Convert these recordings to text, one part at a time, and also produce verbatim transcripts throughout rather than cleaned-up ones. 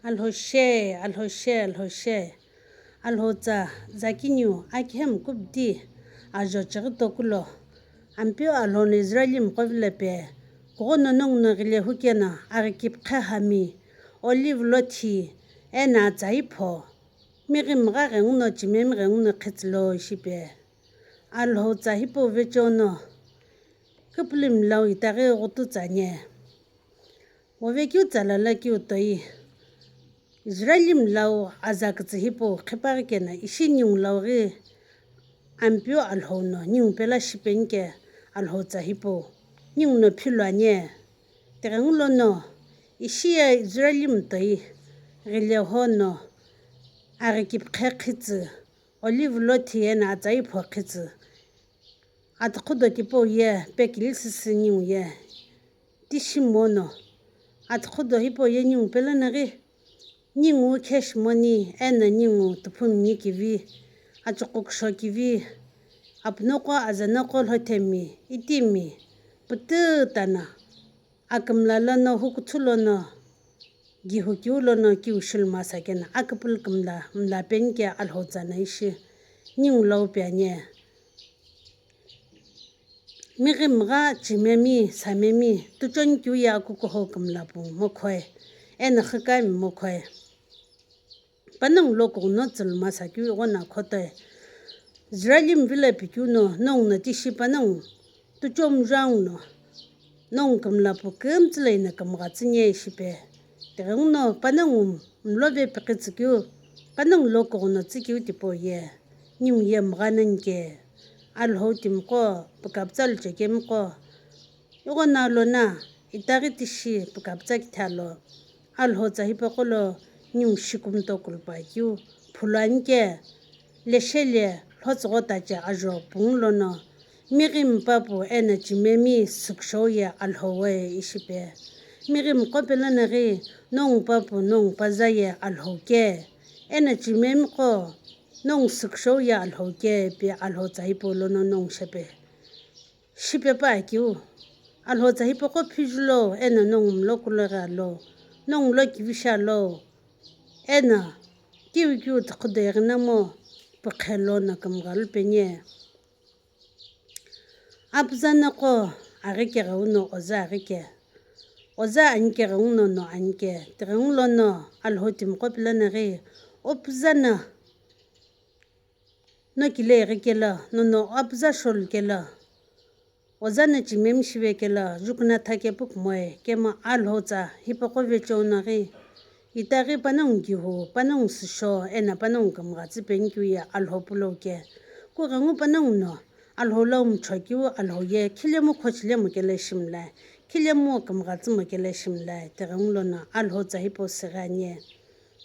Alhou she, Alhou she, Alhou she. Alhou tsa zakiniu akihemu kubdi ajo chighi tokulo. Ampeu Alhou no Israeli mqo vilo pe, kughono nongu no ghile hukeno aghi kipqhe hami, olive lothi, eno atsa ipho, mighi mgha ghenguno chimemi ghenguno khitsülo ishi pe. Alhou tsa hipau vecheo no, küpülü mlau itaghi ghutu tsa nye. Wovekeu tsa lala keu toi, Israeli mlau aza kütsü hipau qhipaghi keno ishi ningu lau ghi Ampeu Alhou no ningu pelo shipeni ke Alhou tsa hipau ningu no philu anye. Tighengu lono ishi ye Israeli mtoi ghile hono aghi kipqhe khitsü, olive lothi eno atsa ipho khitsü. Atüqhüdo tipau ye pekili süsü ningu ye tishi mono. Atüqhüdo hipau ye ningu pelo naghi ningu cash money eno ningu tüphumi nikivi, achuqu kusho kivi, apunoqo azanoqo lhothemi, itimi, pütütana, akümla lono hukuthu lono, gihu kiu lono kiu shulu masa keno, aküpülü kümla mla peni ke Alhou tsa no ishi ningu lau pe anye. Mighi mgha chimemi, samemi, tuchon kiu ye akukuho kümla pu mokhoi, eno khikami mokhoi. Panongu lo kughuno tsülu masa keu ighono akhotoe. Israeli mvilo pikeu no nongu no tishi panongu tuchomu juangu no nongu kümla pu kümtsü lo ino kümgha tsü nye ishi pe. Tighenguno panongu mlo ve pikitsü keu, panongu lo kughuno tsü keu tipau ye ningu ye mgha nani ke. Alhou timiqo pükapütsa luchekemiqo ighono alo na itaghi tishi pükapütsa kithe alo. Alhou tsa hipaqo lo ningu shikumuto kulupa keu phulu ani ke, leshele lhotsügho tache ajo pungu lono, mighi mipa pu eno chimemi sükushou ye Alhou we ishi pe. Mighi miqo pelo naghi nongu pa pu nongu paza ye Alhou ke, eno chimemiqo nongu sükushou ye Alhou ke pi Alhou tsa hipau lono nongu shepe. Shipe pa akeu, Alhou tsa hipaqo phiju lo, eno nongu mlo kuloghi alo, nongu lo kivisha lo, eno kiu kiu tüqhüdo ighina mo pükhe lono kümgha lu peni. Apüzanoqo aghi keghenguno oza aghi ke, oza ani keghenguno no ani ke, tighengu lono Alhou timiqo pilo naghi, opüzano no kile ighi kelo, nono apüza sholu kelo, ozano chimemi shive kelo, jukuna thake pu kumoe, kemu Alhou tsa hipaqo vecheo naghi, itaghi panongu gihu, panongu süsho, eno panongu kümgha tsü peni keu ye Alhou pulo ke. Kughengu panongu no Alhou lo mucho keu Alhou ye khilemu khochilemu kelo shimlae, khilemu kümgha tsümo kelo shimlae, tighengu lono Alhou tsa hipau sighi anye.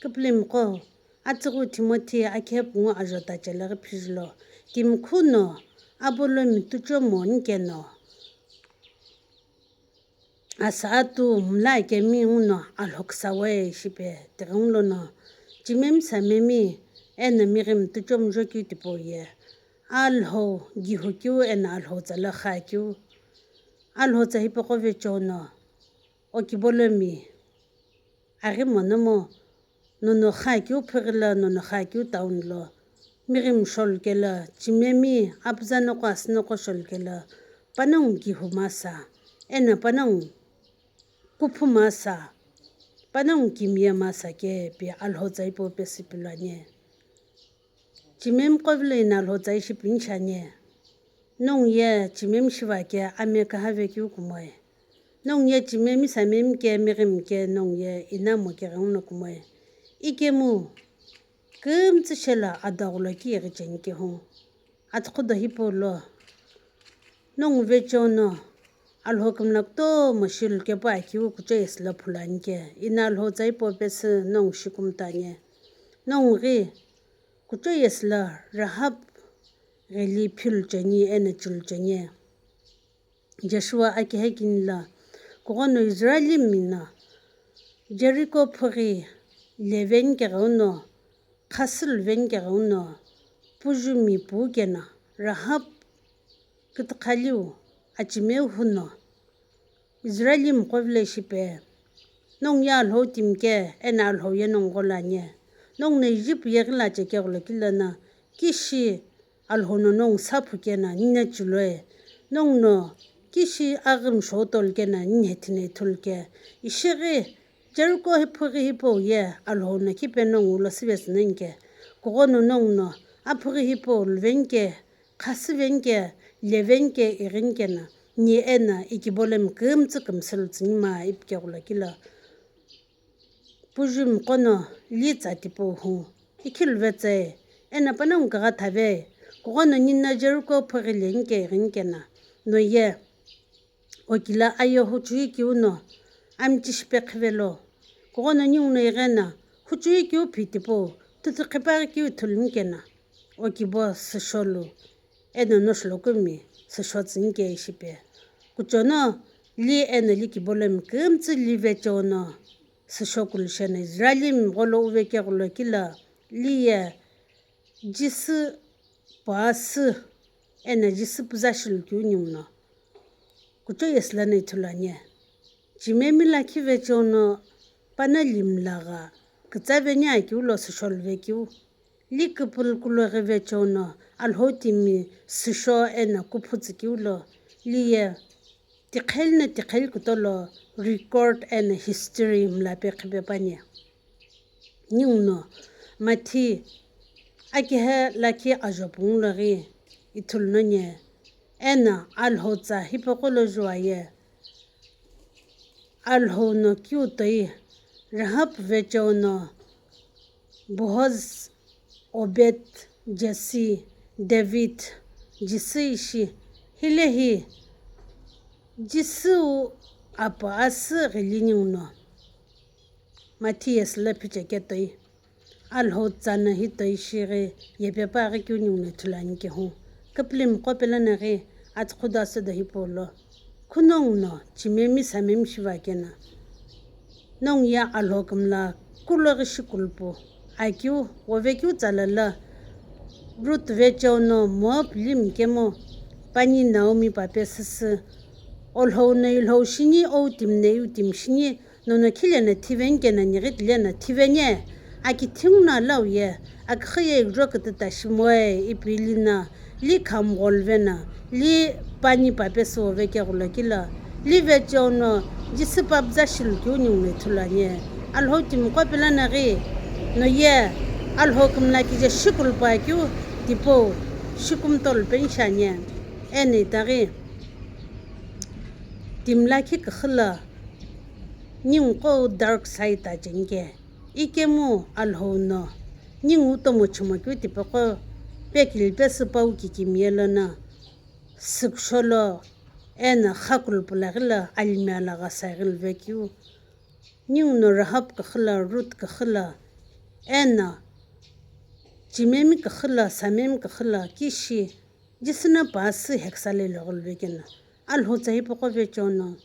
Küpülümiqo, atsüghü Timothy akhe pungu ajo tache laghi phiju lo, timi khuno Apolomi tuchomu nikeno, asa atu mla akemi nguno Alhou küsawe ishi pe, tighengu lono chimemi samemi eno mighi mi tuchomu jo keu tipau ye Alhou gihu keu eno Alhou tsa lo kha keu, Alhou tsa hipaqo vecheo no okibolomi aghi monomo, nono kha keu phighi lo, nono kha keu town lo, mighi mi sholu kelo, chimemi apüzanoqo asünoqo sholu kelo, panongu gihu masa, eno panongu kuphu masa, panongu kimiye masa ke pi Alhou tsa hipau pesü pilo anye. Chimemiqo vilo ino Alhou tsa ishi pini shi anye. Nongu ye chimemi shiva ke ame kühave keu kumoe. Nongu ye chimemi samemi ke mighi mi ke nongu ye ino amo keghenguno kumoe. Ikemu kümtsü shelo adaghulo ki ighi cheni kehu. Atüqhüdo hipau lo nongu vecheo no Alhou kümla kutomo shilu kepu akeu kuchou yesü lo phulu ani ke. Ino Alhou tsa hipau pesü nongu shikumuto anye. Nongu ghi kuchou yesü lo Rahab ghili philu cheni eno chilu cheni. Joshua akihe kini lo, kughono Israelimi no Jericho phughi leveni keghenguno, khasü luveni keghenguno, pujumi pu keno, Rahab kütükhaliu achimeu huno, Israelimiqo vilo ishi pe, Nongu ye Alhou timi ke, eno Alhou ye nongu gholo ani. Nongu no ijipu yeghi lo achekegholo kilo no, kishi Alhou no nongu saphu keno, ningu no chiloi. Nongu no kishi aghimi shou tolu keno, ningu no hithino ithulu ke. Ishi ghi, Jericho hi phughi hipau ye, Alhou no khipe nongu lo sivetsü nani ke. Kughono nongu no, aphughi hipau luveni ke, khasüveni ke, leveni ke, ighini keno, ni eno ikibolomi kümtsü kümsülu tsüni ma ipi kegholo kilo. Pujumi qo no li tsa tipau hu, ikhilu vetsü, eno panongu kugha thave, kughono ningu no Jericho phughi leni ke ighini keno, no ye, okilo aye huchui keu no, amichi shipe khivelo, kughono ningu no igheno, huchui keu phi tipau, tutu qhipeghi keu ithuluni keno, okibo süsholu, eno no shulokumi süsho tsüni ke ishi pi. Kuchono li eno li kibolomi kümtsü li vecheo no süsho kulu sheno Israelimi gholo uve kegholo kilo li ye Jisü puasü eno Jisü püzashilu keu ningu no kucho yesü lono ithulu ani. Chimemi lakhi vecheo no pano limi lagha kütsaveni akeu lo süsho luvekeu. Li küpülü kuloghi vecheo no Alhou timi süsho eno kuphu tsükeu lo li ye tiqheli no tiqheli kutolo record eno history mlape qhipe püani. Ningu no Mathi akihe lakhi ajo pungu loghi ithulu nani eno Alhou tsa hipaqo lo juaye. Alhou no kiu toi, Rahab vecheo no, Boaz, Obed, Jesse, David, Jisü ishi, hilehi, Jisü wu apu asü ghili ningu no. Mathi yesü lo phicheketoi. Alhou tsa no hi toi shighi yepe püaghi keu ningu no ithulu ani kehu. Küpülümi qo pelono ghi atsüqhüdo asüdo hipau lo. Khunongu no chimemi samemi shiva keno. Nongu ye Alhou kümla kuloghi shikulupu akeu, wovekeu tsala lo. Ruth vecheo no Moab limi kemu pani Naomi pape süsü. Olhou no ilhou shini, ou timi no iu timi shini, nono khile no thiveni keno nighi tile no thiveni, aki thinguna lau ye, aküxü ye igro kütüta shimoe, ipi li no, li khamu gholu veno, li pani pape süwo vekeghulo kilo, li vecheo no, Jisü püzashilu keu ningu no ithulu ani. Alhou timi qo pelono ghi, no ye, Alhou kümla kije shikulupu akeu, tipau, shikumtolu peni shi ani. Eno itaghi, timi lakhi küxü lo, ningu qo dark side acheni ke, ikemu Alhou no, ningu tomo chimokeu tipaqo, pekili pesü pau kikimiye lono, sükusholo, eno xakulupu laghi lo, alimi alagha saighi luvekeu, ningu no Rahab küxü lo, Ruth küxü lo, eno chimemi küxü lo, samemi küxü lo, kishi, Jisü no puasü heksa lelo ghulu vekeno, Alhou tsa hipaqo vecheo no,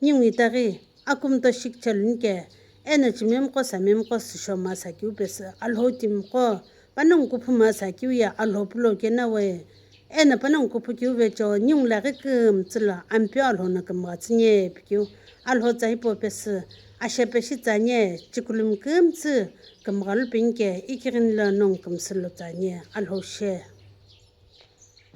ningu itaghi, akumto shikichaluni ke, eno chimemi qo samemi qo süsho masa keu pesü, Alhou timi qo, panongu kuphu masa keu ye Alhou pulo keno we, eno panongu kuphu keu vecheo, ningu laghi kümtsü lo, Ampeu Alhou no kümgha tsüni ye pikeu, Alhou tsa hipau pesü, ashepe shi tsüani ye, chikulumi kümtsü, kümgha lupeni ke, ikighini lo nongu kümsülo tsüani ye, Alhou she.